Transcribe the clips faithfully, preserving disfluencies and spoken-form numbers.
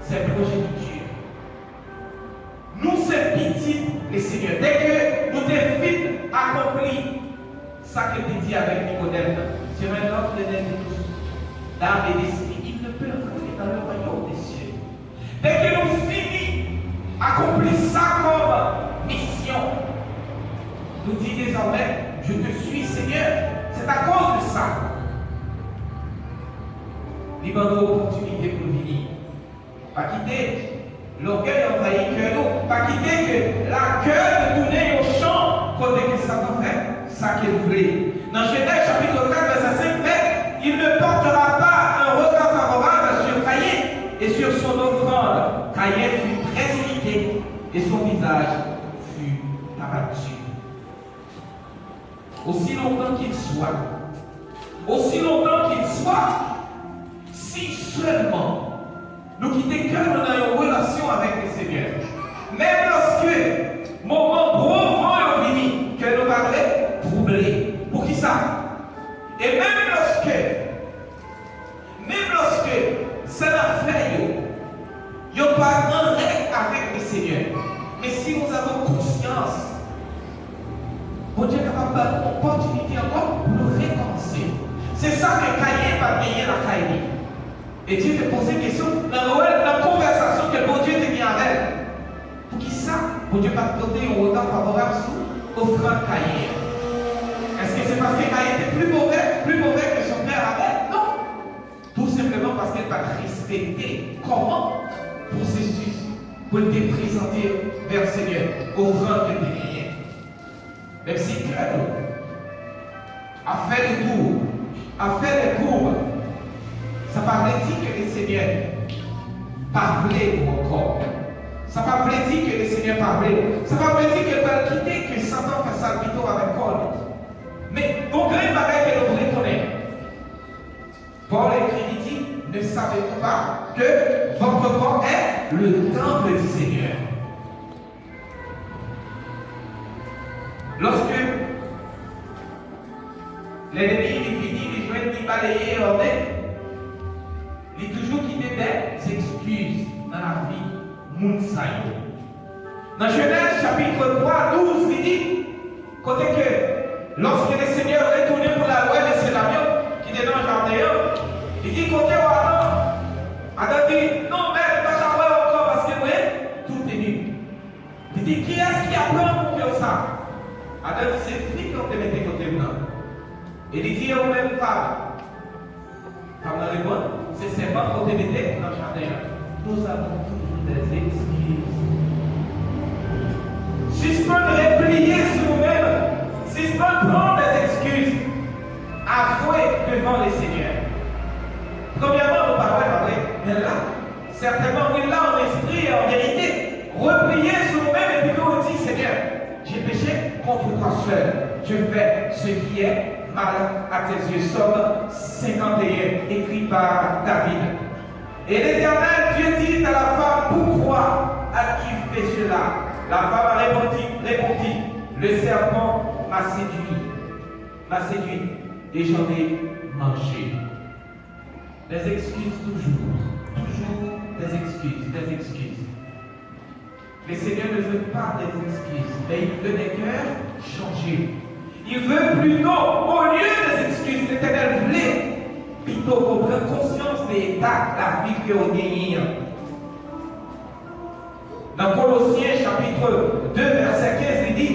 Ses progénitures. Nou se pitit Lesenyè. Dèke nou te fin akonpli sa ke l te di avèk Nikodèm nan, si un homme ne naît de l'eau, d'eau et d'esprit, il ne peut rentrer dans le royaume des cieux. Dèke nou fini akonpli sa kòm misyon, nou di dezòmè, je te suis, Seigneur. C'est à cause de ça. Li ban nou opòtinite pou l vini. Pa kite lògèy anvayi kè nou. Pa kite ke lakè nou tounen yon chan kote ke Satan fè sa ke l vle. Nan Jenèz chapit kat, vèsè senk, mèt, il ne portera pas un regard favorable sur Caïn et sur son offrande. Caïn fut très irrité et son visage fut abattu. Aussi longtemps qu'il soit, aussi longtemps qu'il soit, si seulement nou kite kè nou nan yon relasyon avèk Lesenyè, menm lòske moman gwo van yo vini, kè nou pa dwe twouble. Poukisa? E menm lòske Menm lòske sa n ap fè yo, yo pa an règ avèk Lesenyè, men si nous avons conscience, Bondye kapab ba nou opòtinite ankò pou nou rekòmanse. Se sa ke Kayen pa t genyen lakay li. E Dye te poze kesyon nan Noèl, nan konvèsasyon ke Bondye te gen avè l. Poukisa Bondye pa t pote yon rega favorab sou ofrann Kayen an? Èske se paske Kayen te pli move, pli move ke son frè Abèl? Non. Tou senpleman paske l pa t respekte kòman pwosesis pou l te prezante vè Senyè ofrann ke l te genyen. Menm si kè nou ap fè detour, ap fè detour, sa pa vle di ke Lesenyè pa vle nou ankò. Sa pa vle di ke Lesenyè pa vle nou. Sa pa vle di ke l pral kite ke Satan fè sa l pito avèk kò l. Men, gon grenn bagay ke nou dwe konnen. Pòl ekri, li di, ne savez-vous pas que votre corps est le temple du Seigneur? Lòske lènmi li vini, li jwenn li baleye, òdone, li toujou kite dè egskiz nan lavi moun sa yo. Nan Jenèz chapit twa, douz, li di, kote ke, lòske Lesenyè retounen pou l al wè mesye dam yo ki te nan jaden an, li di, kote w, Adan? Adan di, non, mèt, m pa ka wè w ankò paske mwen tou teni. Li di, kiyès ki aprann ou fè w sa? Adan di, se fi ke w te mete kote m nan. E li di, e ou menm, fanm? Fanm nan reponn, se sèpan ke w te mete nan jaden an. Nous avons toujours des excuses. Sispann repliye sou nou menm. Sispann pran des excuses. Avwe devan Lesenyè. Premyèman, nou pa wè, pa vre? Men la, sètènman, wi, la, an espri e an verite, repliye sou nou menm epi nou di, Senyè, j'ai péché contre toi seul. Je fais ce qui est mal à tes yeux. Sòm senkant e en, écrit par David. Et l'Éternel Dieu dit à la femme, pourquoi as-tu fait cela? La femme a répondu, répondu, le serpent m'a séduit, m'a séduit, et j'en ai mangé. Des excuses toujours, toujours des excuses, des excuses. Le Seigneur ne veut pas des excuses, mais il veut des cœurs changés. Il veut plutôt, au lieu des excuses, Letènèl vle pito ke w pran konsyans de eta lavi ke w genyen an. Nan Kolosyen chapit de vèsè kenz, li di,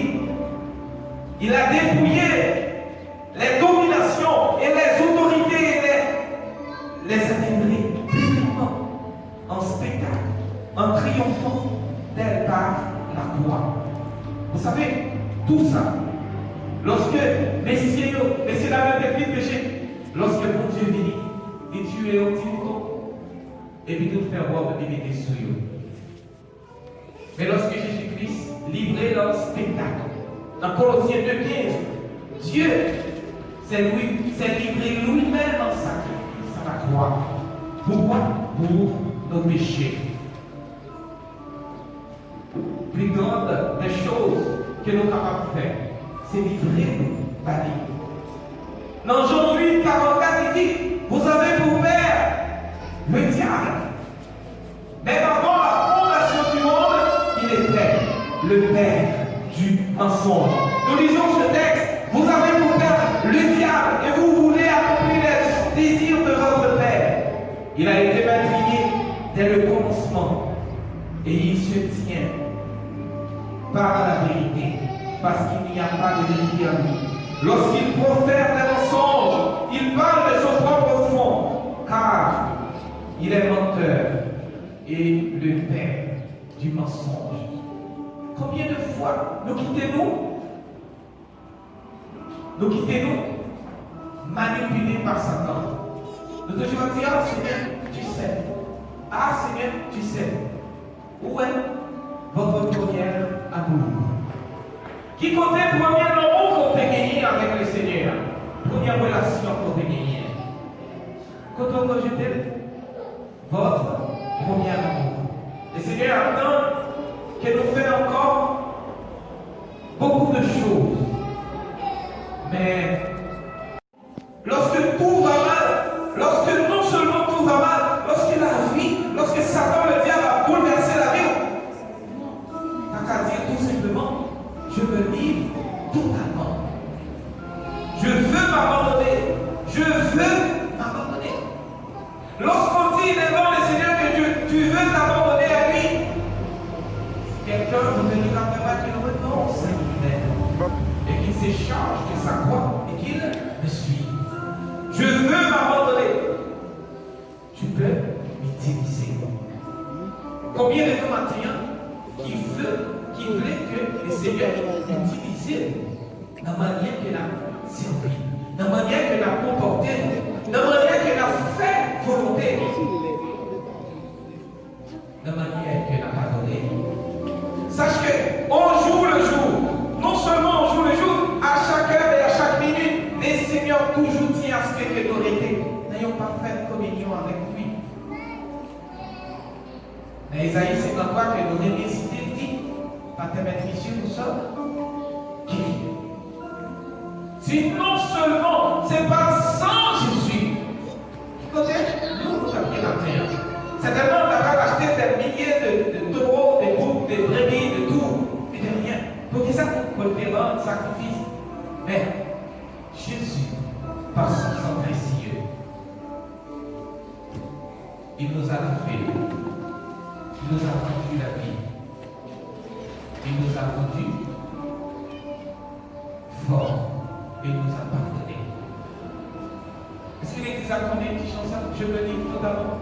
il a dépouillé les dominations et les autorités et les, les a livrées publiquement en spectacle, en triomphant d'elles par la croix. Vous savez, tout ça, lòske mesye yo, mesye dam yo te fin peche, lòske Bondye vini, li tiye yon ti mouton, epi tou l fè wòb li mete sou yo. Men lòske Jezi Kris livre l an spektak, nan Kolosyen de kenz, Dieu s'est lui, s'est livré lui-même en sacrifice à la croix. Pourquoi? Pour nos péchés. Pli grand des choses ke nou kapab fè, se livre nou ba li. Nan Jan uit, karannkat, li di, vous avez pour père le diable. Mèt Le père du mensonge. Nous lisons ce texte, vous avez pour père le diable et vous voulez accomplir les désirs de votre père. Il a été meurtrier dès le commencement et il se tient par la vérité, parce qu'il n'y a pas de vérité en lui. Lorsqu'il profère des mensonges, il parle de son propre front, car il est menteur et le père du mensonge. Konbyen de fwa nou kite nou, nou kite nou manipile pa Satan? Nou toujou ap di, ah Seigneur, tu sais. Ah Seigneur, tu sais. Où est votre premier amour? Ki kote premye lanmou ke w te genyen avèk Lesenyè a? Premye relasyon ke w te genyen? Kote w rejete l? Votre premier amour. Le Seigneur attend que nous fassions encore beaucoup de choses. Mais lorsque tout va mal, lorsque non seulement tout va mal, lorsque la vie, lorsque Satan le diable a bouleversé la vie, t'as qu'à dire tout simplement, je me livre totalement. Je veux m'abandonner. Je veux m'abandonner. Lorsqu'on dit devant le Seigneur que Dieu, tu veux t'abandonner à lui, quelqu'un vous dira vraiment qu'il renonce à lui-même et qu'il se charge de sa croix et qu'il me suit. Je veux m'abandonner. Tu peux m'utiliser. Konbyen de nou maten an ki vle, ki vle ke le Seigneur itilize l nan mannyè ke n ap sèvi, nan mannyè ke n ap konpòte nou, nan mannyè ke n ap fè volonte li, nan mannyè ke n ap adore li. Sache ke, au jour le jour, non seulement au jour le jour, à chaque heure et à chaque minute, le Seigneur toujou tient à ce que, ke nou rete nan yon pafèt kominyon avèk li. Nan Ezayi senkanntwa ke nou renmen site, l di, Patè mèt misye, nou sòm ki? Si non sèlman se pa san Jezi, ki kote nou, nou t ap ye maten an? Sètènman, nou ta pral achte dè milye de, de towo, de bouk, de brebi, de tou, e de ryen. Poukisa nou, pou l te rann sakrifis? Men, Jésus, par son sang précieux, il nous a lavé, il nous a rendu la vie, il nous a rendu forts et il nous a pardonné. Èske legliz la konnen ki chan sa? Je me livre totalement.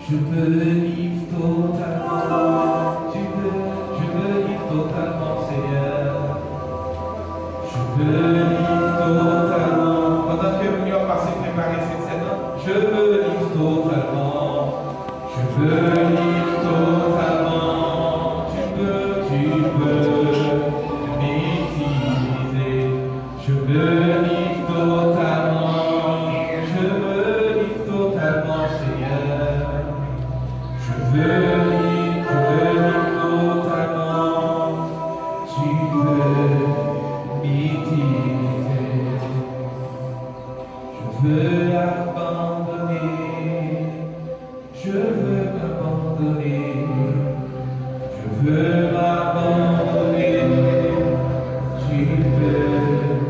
Je me livre totalement. Tu peux, je me livre totalement, Seigneur. Je me livre totalement. Pandan ke moun yo ap pase prepare sentsèn nan, je me livre totalement. Je me livre totalement. Tu peux, tu peux m'utiliser. Je me livre totalement, je me livre totalement, Seigneur. Je me livre, je me livre totalement, tu peux m'utiliser. Je veux abandonner. Je veux m'abandonner. Je veux m'abandonner. Tu peux